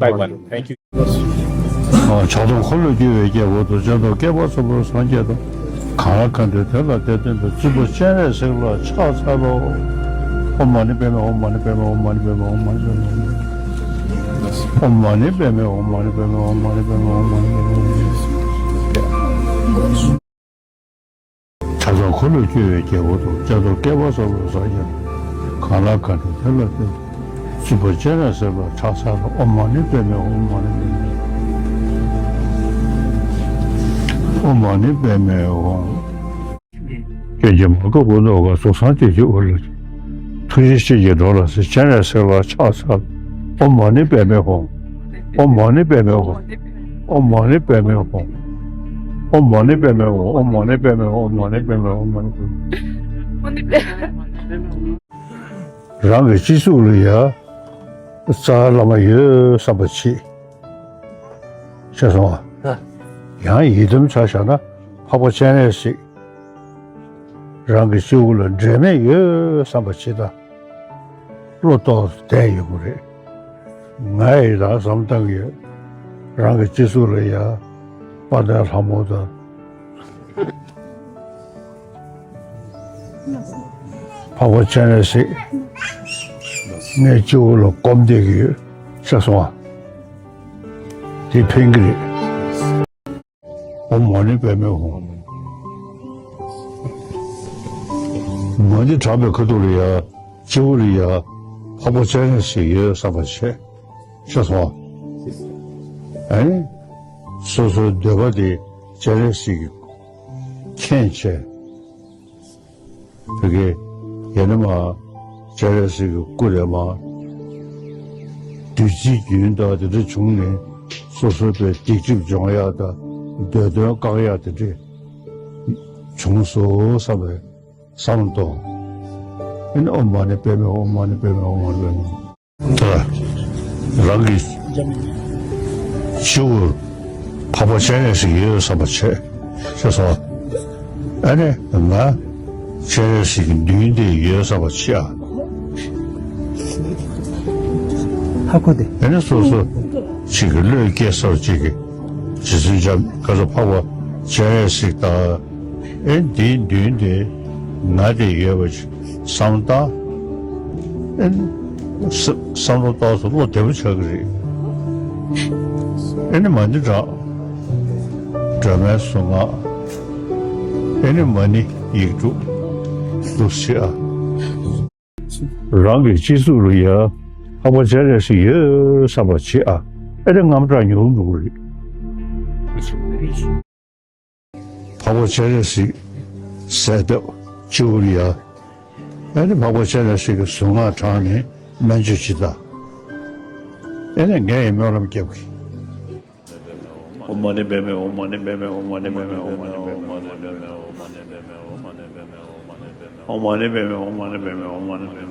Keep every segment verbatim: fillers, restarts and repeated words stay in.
by one. Thank you. ཕྱག་སྟོང་འཁོར་ལོས་སྒྱུར་བའི་རྒྱལ་པོ་དང་། སྤྱན་སྟོང་བསྐལ་པ་ཚངས་པའི་སངས་རྒྱས་དང་། གང་ལ་གང་འདུལ་དེ་ལ་དེ་སྟོན་པའི། བཙུན་པ་སྤྱན་རས་གཟིགས་ལ་ཕྱག་འཚལ་ལོ། ཨོཾ་མ་ཎི་པདྨེ་ཧཱུྃ། མ་ཎི་པདྨེ་ཧཱུྃ། མ་ཎི་པདྨེ་ཧཱུྃ། མ་ཎི་པདྨེ་ཧཱུྃ། ཨོཾ་མ་ཎི་པདྨེ་ཧཱུྃ། མ་ཎི་པདྨེ་ཧཱུྃ། མ་ཎི་པདྨེ་ཧཱུྃ། མ་ཎི་པདྨེ་ཧཱུྃ། ཕྱག་སྟོང་འཁོར་ལོས་སྒྱུར་བའི་རྒྱལ་པོ་དང་། སྤྱན་སྟོང་བསྐལ་པ་ཚངས་པའི་སངས་རྒྱས་དང་། གང་ལ་གང་འདུལ་དེ་ལ་དེ་སྟོན་པའི། བཙུན་པ་སྤྱན་རས་གཟིགས་ལ་ཕྱག་འཚལ་ལོ། ཨོཾ་མ་ཎི་པདྨེ་ཧཱུྃ། མ་ཎི་པདྨེ་ཧཱུྃ། ཨོཾ་མ་ཎི་པདྨེ་ཧཱུྃ། སྐྱོན་ཅན་མ་འགགས་པ་ནོར་གང་། གཟུགས་བཟང་བདེ་སྐྱིད་དབུལ་ལ་སྤྱོད། ཐུགས་རྗེ་ཅན་གྱིས་འགྲོ་ལ་གཟིགས། སྤྱན་རས་གཟིགས་ལ་ཕྱག་འཚལ་ལོ། ཨོཾ་མ་ཎི་པདྨེ་ཧཱུྃ། ཨོཾ་མ་ཎི་པདྨེ་ཧཱུྃ། ཨོཾ་མ་ཎི་པདྨེ་ཧཱུྃ། ཨོཾ་མ་ཎི་པདྨེ་ཧཱུྃ། ཨོཾ་མ་ཎི་པདྨེ་ཧཱུྃ། ཨོཾ་མ་ཎི་པདྨེ་ཧཱུྃ། ཨོཾ་མ་ཎི་པདྨེ་ཧཱུྃ། རང་གི་སྤྱི་གཙུག་ལ་ཡ་རྩ་བ་བླ་མ་ཡོད་བསམ་པ་བྱེད། ཤེས་སོང་ཨ། ཡང་ཡི་དམ་ཆ་བཞག་ན་འཕགས་པ་སྤྱན་རས་གཟིགས། རང་གི་སྤྱི་བོ་ལ་འབྲལ་མེད་ཡོད་བསམ་པ་ཅིག་དང་། བློ་ཏོག་ཙམ་བསྡད་ཡོང་གི་རེད། ང་ཡི་ད་བསམ་བཏང་གི་ཡོད། རང་གི་སྤྱི་གཙུག་ལ་ཡ་དཔལ་ལྡན་ལྷ་མོ་དང་། འཕགས་པ་སྤྱན་རས་གཟིགས་ངའི་སྤྱི་བོ་ལ་སྒོམ་བསྡད་ཀྱི་ཡོད། ཤེས་སོང་ཨ། དེ་ཕན་གྱི་རེད། ཨོཾ་མ་ཎི་པདྨེ་ཧཱུྃ། མ་ཎི་བགྲངས་པའི་ཁ་ཐུག་ལ་ཡ་སྤྱི་བོ་ལ་ཡ་འཕགས་པ་སྤྱན་རས་གཟིགས་ཡོད་བསམ་པ་བྱེད། ཤེས་སོང་ཨ། ཨ་ནི་སོ་སོའི་འདོད་པ་དེ་སྤྱན་རས་གཟིགས་ཀྱིས་མཁྱེན་བྱས། བོད་ཀྱི་ཡེ་ནས་མ་སྤྱན་རས་གཟིགས་ཀྱི་སྐུ་ལས་མ་བདུད་རྩིའི་རྒྱུན་དང་དེ་འདྲ་བྱུང་ནས་སོ་སོའི་བའི་སྡིག་སྒྲིབ་སྦྱོང་ཡག་དང་འདོད་དོན་བསྐང་ཡག་དེ་འདྲ་བྱུང་སོང་བསམ་པའི་བསམ་བློ་གཏོང་། ཨེ་ནི་ཨོཾ་མ་ཎི་པདྨེ་ཧཱུྃ། མ་ཎི་པདྨེ་ཧཱུྃ། མ་ཎི་པདྨེ་ཧཱུྃ། ད་རང་གི་སྤྱི་བོར་འཕགས་པ་སྤྱན་རས་གཟིགས་ཡོད་བསམ་པ་བྱེད། ཤེས་སོང་ཨ། ཨ་ནི་ང་སྤྱན་རས་གཟིགས་ཀྱི་མདུན་དེར་ཡོད་བསམ་པ་བྱེད་ཨ། ཧ་གོ་དེ། ཨ་ནི་སོ་སོ་ཅིག་གི་བློས་སྐྱེས་སོགས་ཅིག་གི་རྗེ་བཙུན་འཇམ་དཔལ་འཕགས་པ་སྤྱན་རས་གཟིགས་དང་། ཨེ་འདིའི་མདུན་དེར་ང་དེ་ཡོད་པ་ཅིག་བསམ་དང་། ཨེ་ནི་བསམ་བསམ་བློ་ཏོག་ཙམ་བློ་བདེ་པོ་ཆགས་ཀྱི་རེད། ཨེ་ནི་མ་ཎི་བགྲང་། སྒྲོལ་མའི་གཟུངས་སྔགས། ཨེ་ནི་མ་ཎི་ཡིག་དྲུག་འདུག་སེ་བྱེད་ཨ། རང་གི་སྤྱི་གཙུག་ལ་ཡ་འཕགས་པ་སྤྱན་རས་གཟིགས་ཡོད་བསམ་པ་བྱེད་ཨ། ཨེ་ནི་དངངས་སྐྲག་ཉུང་རུ་འགྲོ་གི་རེད། འཕགས་པ་སྤྱན་རས་གཟིགས་གསལ་བཏབ་སྤྱི་བོར་ཡ། ཨེ་ནི་འཕགས་པ་སྤྱན་རས་གཟིགས་ཀྱི་གཟུངས་སྔགས་བགྲངས་ནས་སྨན་བཅོས་ཅི་ལྟ། ཨེ་ནི་ངས་ཡི་སྨོན་ལམ་རྒྱབ་ཀྱི། ཨོཾ་མ་ཎི་པདྨེ་ཧཱུྃ། མ་ཎི་པདྨེ་ཧཱུྃ། མ་ཎི་པདྨེ་ཧཱུྃ། མ་ཎི་པདྨེ་ཧཱུྃ། མ་ཎི་པདྨེ་ཧཱུྃ། ཨོཾ་མ་ཎི་པདྨེ་ཧཱུྃ། ཨོཾ་མ་ཎི་པདྨེ་ཧཱུྃ།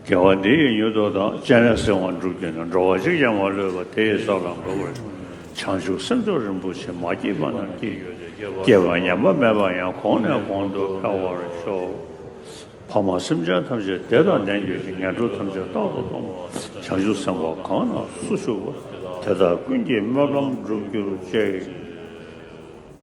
དགེ་བ་འདི་ཡིས་མྱུར་དུ་བདག་སྤྱན་རས་གཟིགས་དབང་འགྲུབ་གྱུར་ནས། འགྲོ་བ་གཅིག་ཀྱང་མ་ལུས་པ། དེ་ཡི་ས་ལ་འགོད་པར་བྱང་ཆུབ་སེམས་མཆོག་རིན་པོ་ཆེ། མ་སྐྱེས་པ་རྣམས་སྐྱེས་གྱུར་ཅིག་སྐྱེས་པ་ཉམས་པ་མེད་པ་ཡང་། གོང་ནས་གོང་དུ་འཕེལ་བར་ཤོག་ཕ་མ་སེམས་ཅན་ཐམས་ཅད་བདེ་དང་ལྡན་གྱུར་ཅིག་ངན་འགྲོ་ཐམས་ཅད་རྟག་ཏུ་སྟོངས་པ། བྱང་ཆུབ་སེམས་དཔའ་གང་ན་སུ་བཞུགས་པ། དེ་དག་ཀུན་གྱི་སྨོན་ལམ་འགྲུབ་གྱུར་ཅིག